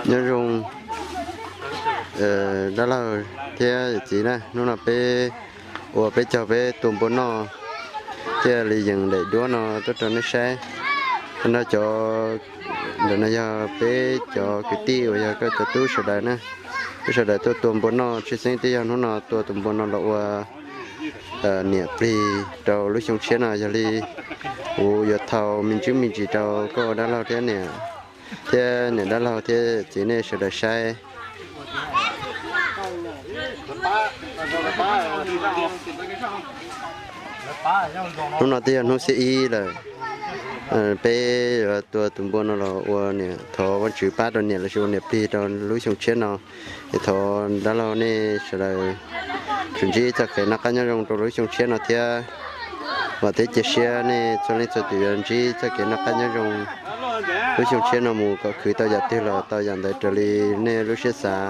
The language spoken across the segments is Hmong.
Nyob zoo dab laug thiab yawm txiv na, hnub no peb ua peb caug peb tua npua noj thiaj li yees daim duab no tuaj rau nej saib. Nrog cov ntawm no yog peb cov kwv tij uas yog koj cov tub sawv daws na, peb sawv daws tuaj tua npua noj. Tshwj xeeb twb yog hnub no tua tus npua no los ua niam plig rau lub xyoo tshiab no. Yog li kuv yuav thau me ntsis me ntsis rau koj ua dab laug thiab niam, thiab niam dab laug thiab txiv nej sawv daws saib. Hnub no twb yog hnub xiab ib lawm, peb yuav tua tus npua no los ua niam, thov Vajtswv pab rau niam los sis ua niam plig rau lub xyoo tshiab no. Es thov dab laug nej sawv daws tsuas ntsib txoj kev noj qab nyob zoo rau lub xyoo tshiab no thiab. Vam thiab cia siab nej txhua leej txhua tus yuav ntsib txoj kev noj qab nyob zoo lub xyoo tshiab no mus kom khwv tau yam twg los tau yam ntawd raws li nej lub siab xav.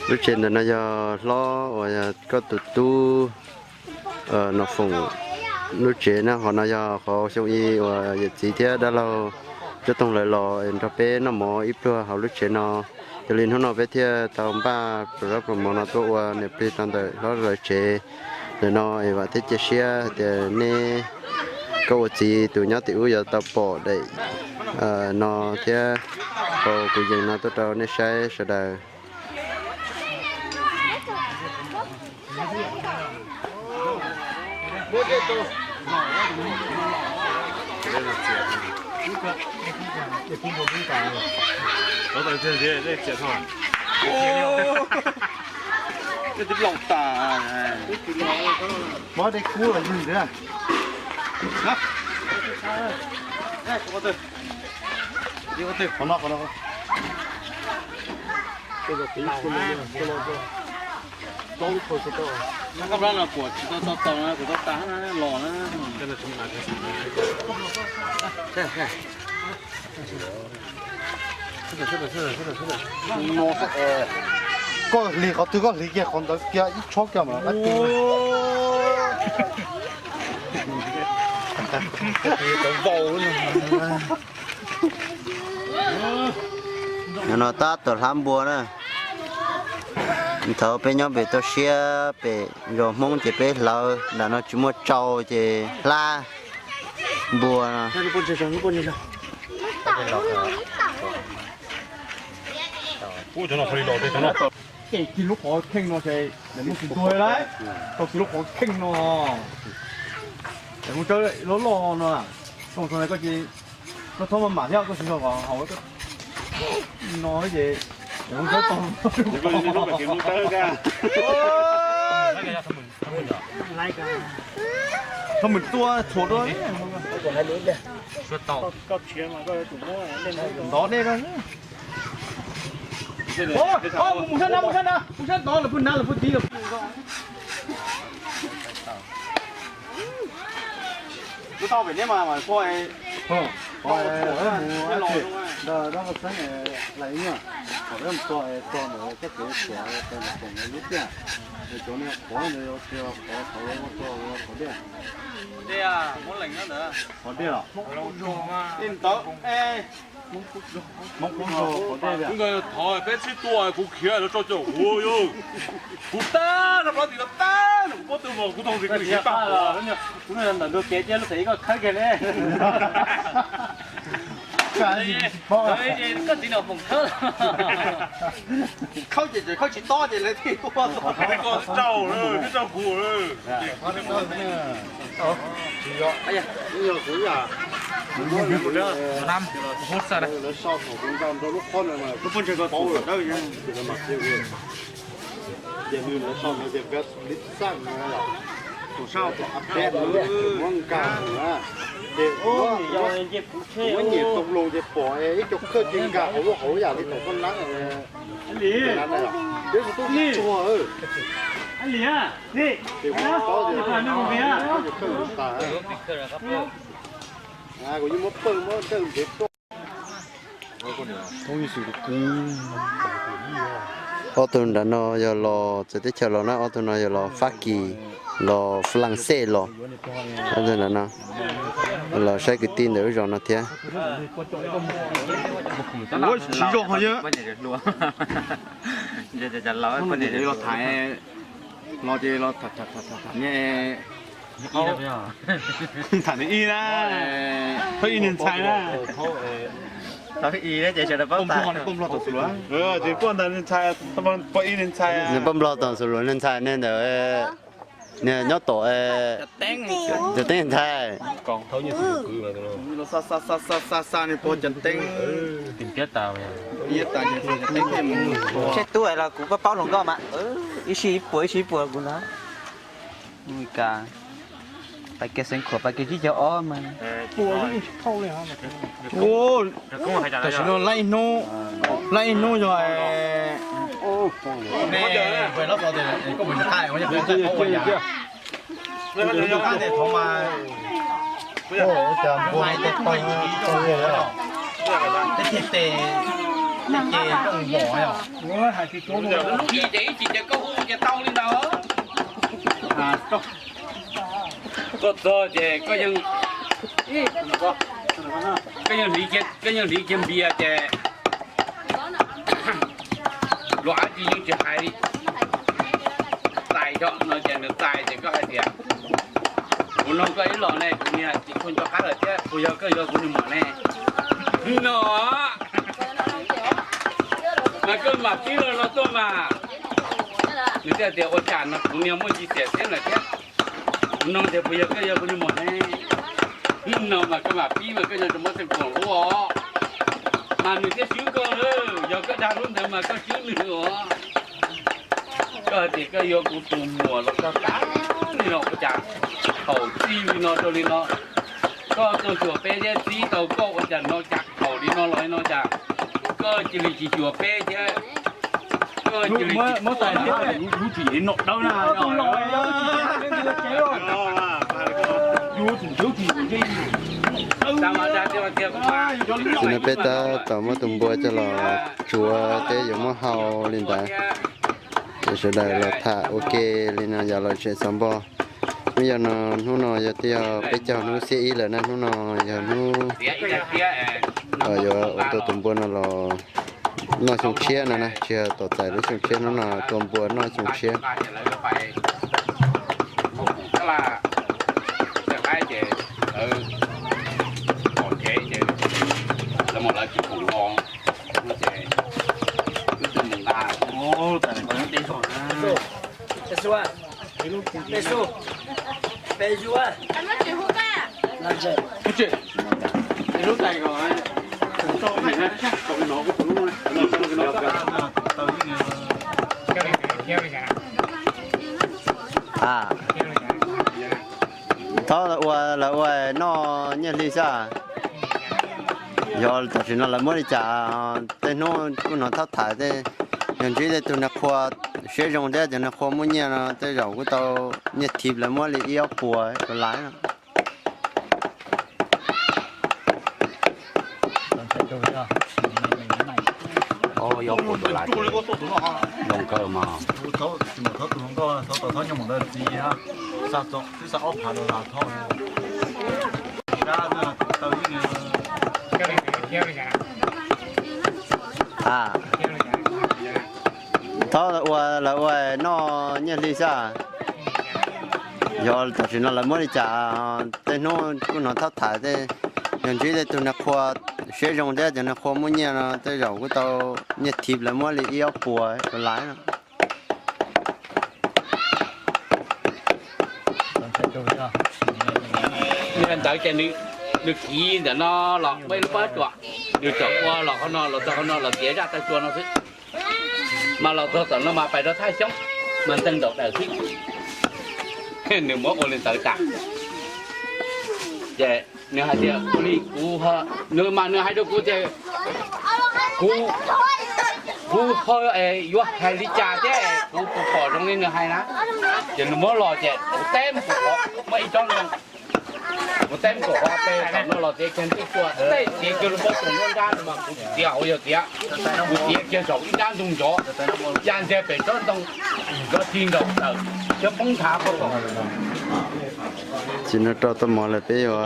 Lub tsev ntawm no yog hlob uas yog koj tus tub Nom Foom lub tsev na. Qhov no yog qhov xyoo ib uas yawm txiv thiab dab laug Tsuab Toog lawv los nrog peb noj mov ib pluag hauv lub tsev no. Yog li hnub no peb thiaj tau npaj pluas zaub pluas mov no tuaj ua niam plig rau ntawm hlob lawv tsev ntawm no. Es vam thiab cia siab hais tias neb, koj ua txiv tus nyob tim ub yuav tau pom daim no thiab, kuv yees no tuaj rau nej saib sawv daws. Muab dej kub los ywg ntag. Qhov no, qhov no. Kab plab no kuam tsis tau tau tau na, kuam tau tas los na. Koj hliv qhov twg koj hliv kiag qhov ntawd kiag ib tshob kiag mas qab twg. Nim no tab tom hlab npua na. Thaum peb nyob pem toj siab pem zos Hmoob ces peb hlawv, nram no tsis muaj tsau ces hlab npua no. Ces kis lub qhov kheej no ces lawv muaj tsis tuag lawm, tau kis lub qhov kheej no. Lawv muaj tsawb loj loj no, koj tsis txhob mam mam thiab, koj tsis txhob haus no ces lawv muaj tsawb tau. Txhob mus tua tshuav dua. Ntov dej no. Mus sab nrad, mus sab nrad, mus sab tod, lawv pw nrad, lawv pw tid. Lub tau pem neb mas mas pog, pog mus ntawd dab qhov xeeb lais ib nyuag, thaum peb mus txog txog ntawd txoj kev suav txog ntawm koom ntawd lub tiaj, cov niag qhov ntawd yuav qhov tod ua txog qhov dej. Qhov dej los? Ntawd, Hmoob Kub Zog qhov dej. Thov peb sib tua kuv khiav lawv tso caum kuv yog. Kuv tab rau plaub tim no tab, kuv pob tw mas kuv tau ris kuv ris paj. Kuv ntawm ntug kev cia lub tsev koj khawb kiag li. Koj txiv no foom khawb. Khawb ces khawb tsis tob ces lawv thiaj tua. Koj tsis rau, tsis rau kuv. Ces nws lawv sau ntawd tias West Lipsang no yom, tus sab tus a peb ntawd muab nkag mus na. Ces muab nyiam tus loos ces pom ib co khawj ces nkag hauv lub hauv yam li thaum koj nab na yom. Peb kuv tub tsuag ces kuv tob ces khawj tas. Kuv yeej muab pawg muab dawj ntev tuaj. Thoob ib xwm tus kub. Ob tug nram no yog los txawv teb chaws los na, ob tug no yog los Fab Kis, los Falaxej los. Ob tug nram no los saib kwv tij ntawm lub zos no thiab. Siv zog qhov yawg. Los ces los tham, tham, tham, tham, tham, tham ib na, thab ib niag ntxhais na. Pom nplog tom xus luv, tsis pom ntag, niag ntxhais, pom ib niag ntxhais. Niag pom nplog tom xus luv niag ntxhais, niag ntawd, niag nyob tom, Cov Teeb ntxhais. Xa xa niag pog Cov Teeb. Tsheej tub los kuv paub paub hluas nkauj mas, ib sij ib puas ib sij ib puas kuv ntag. Pais kiag Xeev Khuam, pais kiag tsib caug ob mas. Tam sim no laib ib hnub, laib ib hnub yog, ne, koj mus qaij, ua yog qab tes thov mas, cas npua no tej pawg, tej thiaj tes, tej ces rooj vos yog. Ib chim ces ib chim ces koj hu ces tau li ntawd. Koj txog ces koj yeej, koj yeej hliv kiag, koj yeej hliv kiag npias ces luag dab tsi yeej tsis hais li. Txais xyov no ces nws txais ces koj hais tias, kuv nug koj ib los ne, kuv niag txiv kuj nco qab lawm thiab, puas yog koj yuav kuv niag muam ne? No mas koj mam pib los no tuaj mas. Nws thiaj tias ua cas no kuv niag muaj tsis xiam siab lawm thiab. Kuv nug tias puas yog koj yuav kuv niag muam ne? No mas koj mam pib mas koj nco tsis muab tseem koom lub os. Mas nws thiaj swb koj lawm, yog koj dag lub ntawd mas koj swb nws os. Koj hais tias koj yuav kuv tus muam los txog tas li no ua cas thaum txij li no rau li no, koj tuaj xyuas peb thiab txib tau koj ua cas no cas thaum li no los li no cas koj cia li tsis xyuas peb thiab. Koj cia li tsis xyuas lub tswv yim no dawb na. Tam no peb tab tom muab tus npua coj los tsuav thiab yuav muab hau li ntawd. Ces sawv daws los tham ua ke li no yog los tseem xav npog. Hnub yog no, hnub no yog twb yog peb caug hnub xiab ib lawm na, hnub no yog hnub yuav ua tua tus npua no los noj xyoo tshiab no na, tsis yog tom txais lub xyoo tshiab, hnub no tua npua noj xyoo tshiab. Thaub ua lawv ua noj nyiaj hli xwb. Yog tam sim no lawv muab li cas, tej hnub kuj hnov thaub tham tej, yog ntsib tej tug niag qhua siab zoo thiab cov niag qhua muaj nyiaj no tej zaum kuj tau nyiaj thib lawv muab li ib ob puas dollar no. Ib ob puas dollar zoo kawg mas. Thaub ua lawv ua noj nyiaj hli xwb. Yog tam sim no lawv muab li cas, tej hnub kuj hnov thaub tham tej, yog ntsib tej tug niag qhua siab zoo thiab cov niag qhua muaj nyiaj no tej zaum kuj tau nyiaj thib lawv muab li ib ob puas dollar no. Ntawd ces nws kiv ntawm no los muaj ib lub pob tsuas, nws txawm ua los qhov no los txog qhov no los tiav zaj taw tsua no xwb. Mas los txog tom no mas pais rau thaj xyoob mas nteeg ntaum daws xwb. Nws muab ua li ntawd tas ces nws hais tias ua li kuv, nws mas nws hais rau kuv tias kuv, kuv ho yuav hais li cas thiab kuv puas pom zoo li nws hais na. Ces nws muab los ces kuv teb mus kuv muab ib tsob ntoo Kuv teb kom tej zaum no los tiav kiag ntwj tua tej tiav kiag lub pob toom nruab nrab no mas kuv tsis tiav hauv yog tiav, kuv tiav kiag saum ib nrab ntug ntov, ya ntxiag pem tsob ntoo, tsob cig nraum tawm thiab poob nthav pob toom. Tsis no rau tau mov lawm peb yuav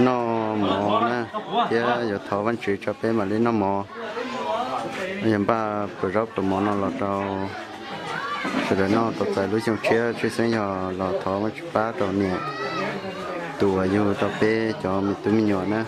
noj mov na, thiab yuav thov Vajtswv tso peb mam li noj mov. Yog npaj pluas zaub pluas mov no los rau sawv daws noj tau txais lub xyoo tshiab, tshwj xeeb yog los thov Vajtswv pab rau niam tus uas yug rau peb cov me tub me nyuam na.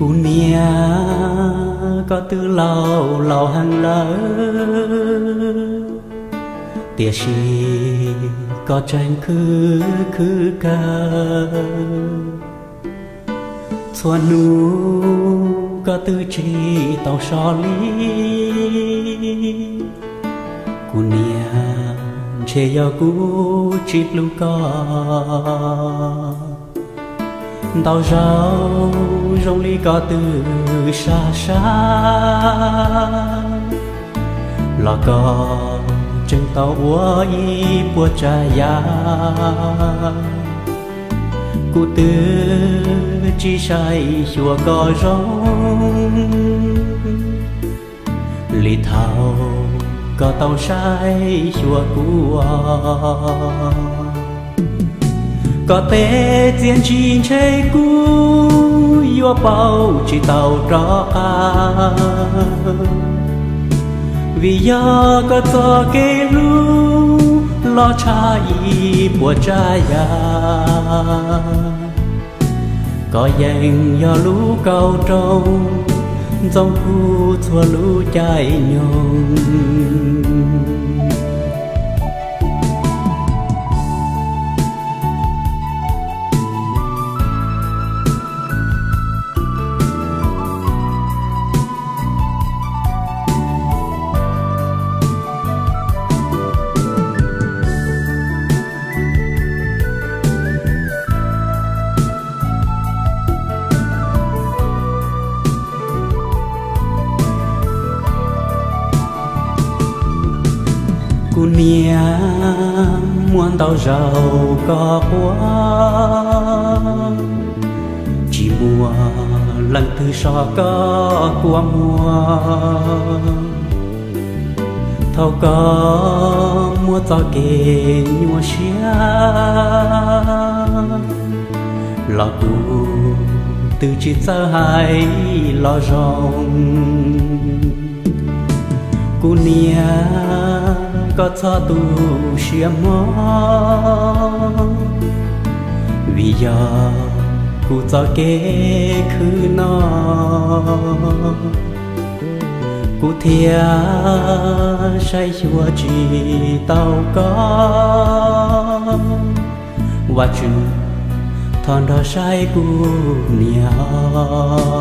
Kuv niam, koj twb laus laus heev lawm, tiam sis koj tseem khwv khwv kawg. Txhua hnub koj twb tsis tau so li. Kuv niam, ntshe yog kuv tsis hlub koj. Ntau zaus zoo li koj twb sab sab, los koj tseem tau ua ib puas tsav yam. Kuv twb tsis saib xyuas koj zoo li thaum koj tau saib xyuas kuv. Koj tej txiaj ntsig ntshe kuv yuav pauv tsis tau rov qab, vim yog koj txoj kev hlub los tshaj ib puas tsav yam. Koj yeej yog lub kaum rooj ntxoov kuv txhua lub caij nyoog. Kuv niam, muaj ntau zaus koj quaj, tsis muaj leej twg so koj kua muag. Thaum koj muaj txoj kev nyuaj siab, los kuv Twb tsis txawj hais los zoo, kuv niam koj txhob tu siab hmo, vim yog kuv txoj kev khwv no, kuv thiaj saib xyuas tsis tau koj. Vajtswv, thov nrog saib kuv niam.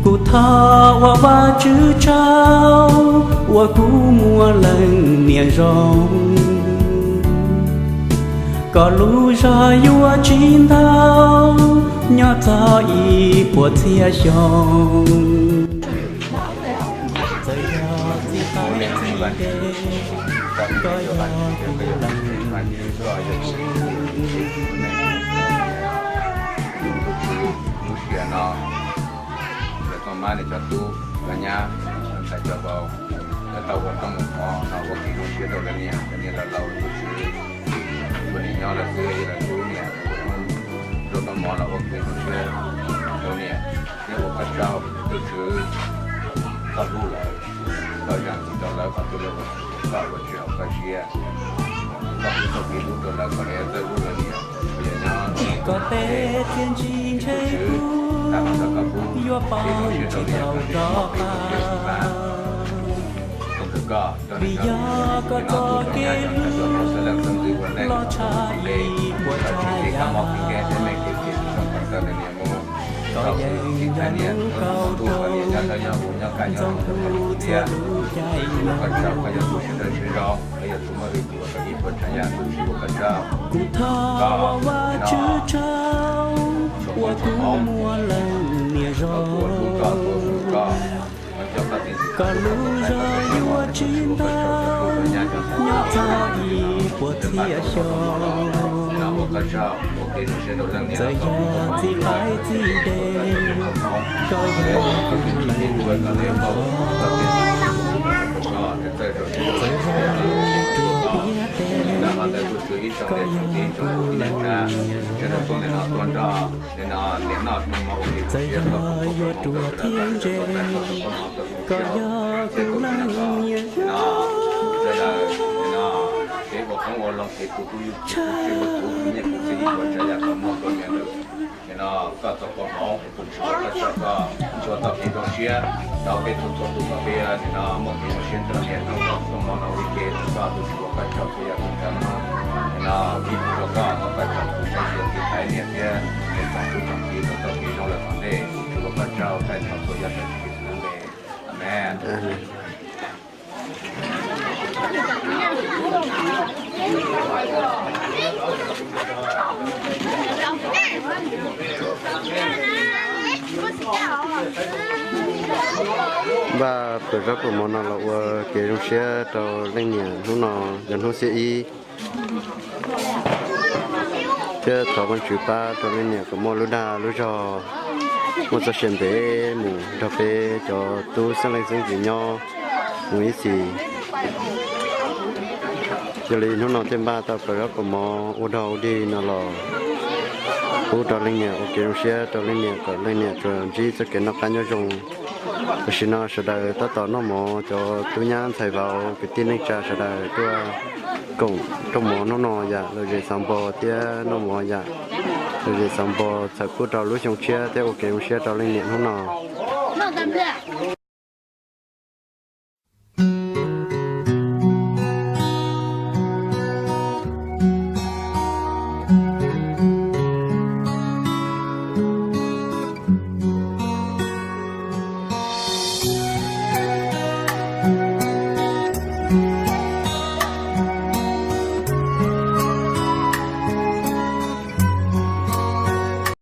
Kuv thov ua Vajtswv tsaug uas kuv muaj leej niam zoo, koj lub zog yuav tsis ntau nyob txog ib puas txhiab xyoo. Txawm yog txij qaib txij dev, koj yog kuv leej niam. Lub sij hawm no, cov tub mab, cov tub, cov nyab, cov ntxhais cov vauv, lawv tau ua rooj ua mov no ua kev zoo siab rau lawv niam, lawv niam lawv laus, tus tswv, tus niam nyob lawv xwb, lawv tub niam ua rooj ua mov no ua kev zoo siab rau niam. Thiab ua koj tsaug tus tswv, koj hlub lawv, koj zam txim rau lawv qhov twg lawv ua tsis tau, koj ua tsis haum koj siab, koj hlub txoj kev hlub rau lawv kom lawv txawj hlub lawv niam. Koj tej txiaj ntsig ntshe kuv yuav paub tsis tau rov qab. Vim yog koj txoj kev los tshaj ib puas txhiab xyoo, koj yeej yuav hlub koj tus tub ntxawg hlub txog lub caij no. Kuv thov ua Vajtswv tsaug uas kuv muaj leej niam zoo, koj lub zog yuav tsis ntau nyob txog ib puas txhiab xyoo. Txawm yog txij qaib txij dev, koj yog kuv leej niam. Txawm zoo li ruas tiab teg, koj yog kuv leej niam zoo. Txawm yog yuav ruam thiab ntse, koj yog kuv leej niam zoo. Ntshai, koj txoj kev zoo siab rau peb txhua tus kom peb nim no muaj kev zoo siab nrog niam nrog txiv tau mov no ua ke rau koj, tus Tswv ua koj tsaug txhua yam txhua tsav no. Nim no vim tus rau koj, ua koj tsaug tus saib xyuas tiv thaiv niam thiab niam txoj tub txoj kiv rau txoj kev zoo lawm tom ntej, tus Tswv ua koj tsaug txais txog txhua yam ntawm Yexus lub npe. Amees. Npaj plaws zaub plaws mov no los ua kev zoo siab rau leej niam hnub no yog hnub xiab ib, thiab thov Vajtswv pab rau leej niam kom muaj lub dag lub zog, muaj txoj sia ntev mus nrog peb cov tub xeeb leej xeeb ntxwv nyob mus ib txhis. Yog li hnub no thiaj npaj tau plaws zaub plaws mov ua dog ua dig no los pub rau leej niam ua kev zoo siab rau leej niam kom leej niam tsuas ntsib txoj kev noj qab nyob zoo. Tam sim no sawv daws tab tom noj mov, cov tub nyab ntxhais vauv kwv tij neej tsa sawv daws tuaj koom rooj mov hnub no yam lom zem xav npo thiab noj mov yam lom zem xav npo txhawm pub rau lub xyoo tshiab thiab ua kev zoo siab rau leej niam hnub no.